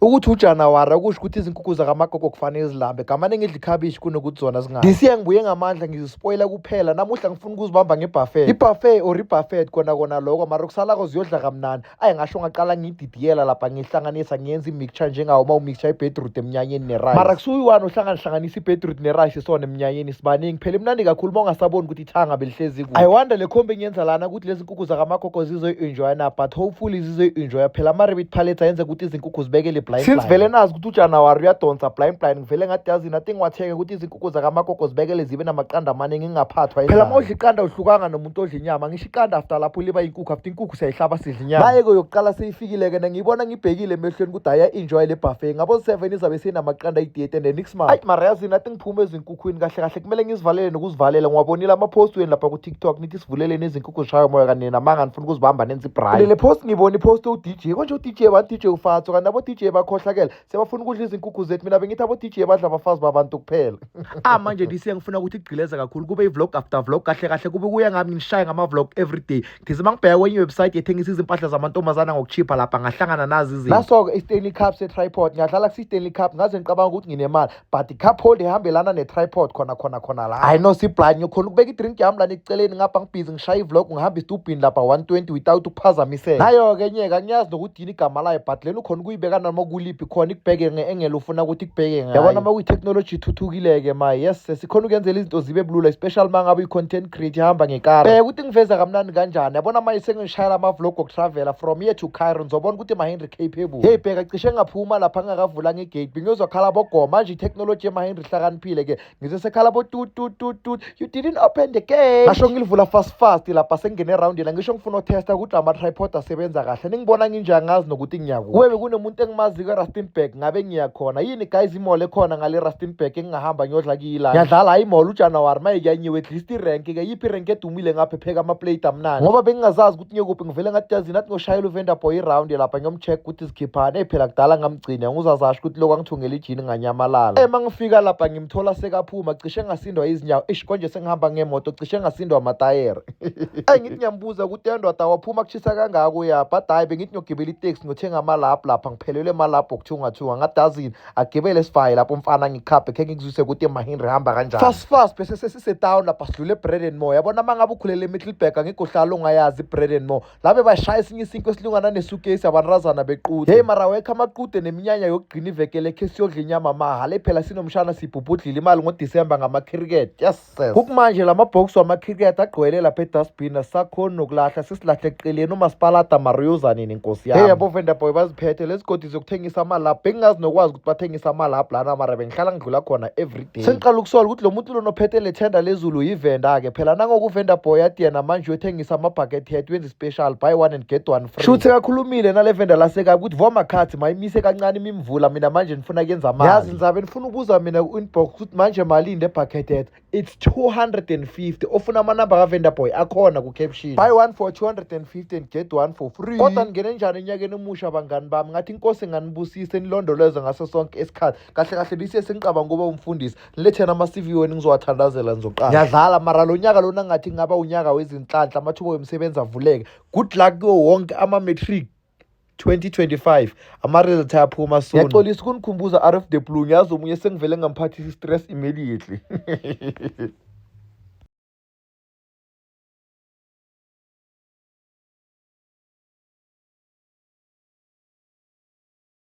Ukuthi uJanawari akusho ukuthi izinkukhu zakamagogo kufanele zilambe. Gamane ngidla ikhabishi kunokuthi zona zingabi. This year ngibuye ngamandla, ngizispoila kuphela. Namuhla ngifuna ukuzibamba ngebuffet. I-buffet or i-buffet, kona kona lokho, mara kusalako ziyodla kamnandi. Ayi, ngasho ngaqala ngiyididiyela lapha, ngihlanganisa, ngiyenza i-mixture njengawo uma umixture i-beetroot emnyanyeni ne-rice. Mara kusuyi-one ohlanganihlanganisa i-beetroot ne-rice sona emnyanyeni, sibaningi phela. Imnandi kakhulu uma ungasaboni ukuthi ithanga belihlezi kuphi. I wonder le khombi engiyenza lana ukuthi lezi nkukhu zakamagogo zizoyi-enjoya na, but hopefully zizoyi-enjoya phela. Ama-rabbit pellets ayenza ukuthi izinkukhu zibekele blind. Since vele nazi ukuthi uJanawari uyadonsa blind blind, ngivele ngathi, yazi, nathi ngiwathenge ukuthi izinkukhu zakamagogo zibekele, zibe namaqanda amaningi, ngingaphathwa. Phela uma udla iqanda uhlukanga nomuntu odla inyama. Ngisho iqanda after lapho liba inkukhu, after inkukhu siyayihlaba, sidla inyama. Naye-ke yokuqala seyifikile-ke, ngiyibona ngibhekile emehlweni ukuthi aya-enjoy le buffet. Ngabo-7 izabe seyinamaqanda ayi-8 and the next month. Ayi mara yazi, nathi ngiphume ezinkukhwini kahle kahle, kumele ngizivalele nokuzivalela. Ngiwabonile ama-post wenu lapha ku-TikTok, nithi sivuleleni izinkukhu zishaye umoya, kanti namanga nifuna ukuzibamba nenze ibraai. Le post ngibona ipost u-DJ konje, u-DJ ba-DJ ufatso, kanti abo-DJ bakhohlakele, sebafuna ukudla izinkukhu zethu. Mina bengithi abo-DJ badla abafazi babantu kuphela. Ah, manje this year ngifuna ukuthi igqileze kakhulu, kube i-vlog after vlog. Kahle kahle kube kuya ngami ngishaye ngama-vlog every day. Ngithi uma ngibheka kwenye iwebsite ethengisa izimpahla zamantombazana ngokuchipha lapha, ngahlangana nazi izinto. Naso-ke i-Stanley Cup se-tripod. Ngiyadlala kusi-Stanley Cup, ngaze ngicabanga ukuthi nginemali, but i-cup holder ihambelana ne-tripod khona khona khona la. Hayi no, siblind, ngikhona ukubeka i-drink yami lana eceleni ngapha, ngibhizi ngishaya i-vlog, ngihamba isitubhini lapha 120 without ukuphazamiseka. Nayo-ke nyeka, angiyazi nokuthi yini igama layo, but lena ukhona ukuyibeka noma kuliphi khona, ikubheke nge-angle ufuna ukuthi ikubheke ngayo. Yabona, uma kuyi-technology ithuthukile-ke ma, yes, sikhona ukuyenzela izinto zibe bulula, especially uma ngabe uyi-content creator ihamba ngekara. Bheka ukuthi ngiveza kamnandi kanjani. Yabona, manje sengishayela ama-vlog okutravela from here to Cairo, ngizobona ukuthi ma-Henry capable. Hey, bheka, cishe ngaphuma lapha ngingakavulanga igate, bengiyozwakhala bogoma. Manje i-technology ema-Henry ihlakaniphile-ke, ngizwe sekhala bo tut tut tut tut, "You didn't open the gate." Ngasho ngilivula fast fast lapha, sengingene erawundini. Ngisho ngifuna uthesta ukuthi ama-tripod asebenza kahle. Ningibona nginjani? Ngazi nokuthi ngiyakuphi. Kube bekunomuntu engimaziko eRustenburg, ngabe ngiyakhona yini guys? I-mall ekhona ngale Rustenburg engingahamba ngiyodla kuyila. Ngiyadlala, hayi, i-mall uJanuwari maye kuyanyiwe, at least irenki-ke. Yiphi irenki edumile ngapha epheka ama-plate amnandi? Ngoba bengingazazi ukuthi ngiyokuphi, ngivele ngathi, yazini, athi ngoshayela uvenda boy iround lapha, ngiyomcheck ukuthi zikhiphani. Eyi phela kudala ngamgcina, nguzazasho ukuthi lokhu angithungela ijini nganyamalala. Ema ngifika lapha ngimthola sekaphuma, cishe ngasindwa izinyawo. Ish, konje sengihamba ngemoto, cishe ngasindwa amatayere. Eyi, ngithi ngiyambuza ukuthi endoda waphuma kushisa kangako uyaphi? Athi, "Hhayi, bengithi ngiyogibela iteksi ngiyothenga amalaphu lapha, ngiphelelwe emalaphu okuthungathunga." Ngathi, azini, agibele sivaye lapho umfana, ngikhaphe khe ngikuzwise ukuthi emahenry hamba kanjani. Fast fast, bese sesisetown lapha, sidlule e-Bread and More. Yabona, uma ngabe ukhulele eMiddelburg, angikho uhlala ungayazi i-Bread and More. Labe bashaya esinye isinkwa esilungana nesukesi, abantazana bequde. Hey mara wekho amaqude neminyanya yokugcina ivekele, khe siyodla inyama mahala. Phela sinomshana sibhubhudlile imali ngoDisemba ngama-cricket. Yes sis, kukumanje la mabhoksi wama-cricket agcwele lapha edustbin, asisakhoni nokulahla, sesilahle eceleni. Umasipalata mariyoza nini, nkosi yami? Hey, abo vendor boy baziphethe lezigodi zokuthengisa amalaphu. Bengingazi nokwazi ukuthi bathengisa amalaphu lana, mara bengihlala ngidlula khona everyday. Sengiqala ukusola ukuthi lo muntu lona ophethe le thenda lezulu yivenda-ke phela. Nangoku-vendor boy athi yena manje uyothengisa ama-bucket hat, wenza i-special, buy one and get one free. Shuthi kakhulumile nale venda lasekabi ukuthi vomakhathi mayimise kancane imimvula. Mina manje nifuna kuyenza mali. Yazi nizabe nifuna ukubuza mina ku-inbox ukuthi manje malini le bucket hat? It's 250. Ofuna amanamba ka-vendor boy akhona ku-caption. Buy one for 250 and get one for free. Kodwa ningene njani enyakeni omusha, bangani bami? Ngathi inkosi nganibusise, nilondoloze ngaso sonke isikhathi. Kahle kahle lise sengicabanga ukuba umfundisi, niletheni ama-CV wenu ngizowathandazela, nizoqala. Ngiyadlala, mara lo nyaka lona ngathi ngaba unyaka wezinhlanhla, amathuba wemisebenzi avuleke. Good luck kuwo wonke ama-matric 2025, ama-result ayaphuma soon. Ngiyaxolisa ukunikhumbuza out of the blue. Ngiyazi omunye sengivele ngamphathisa i-stress immediately.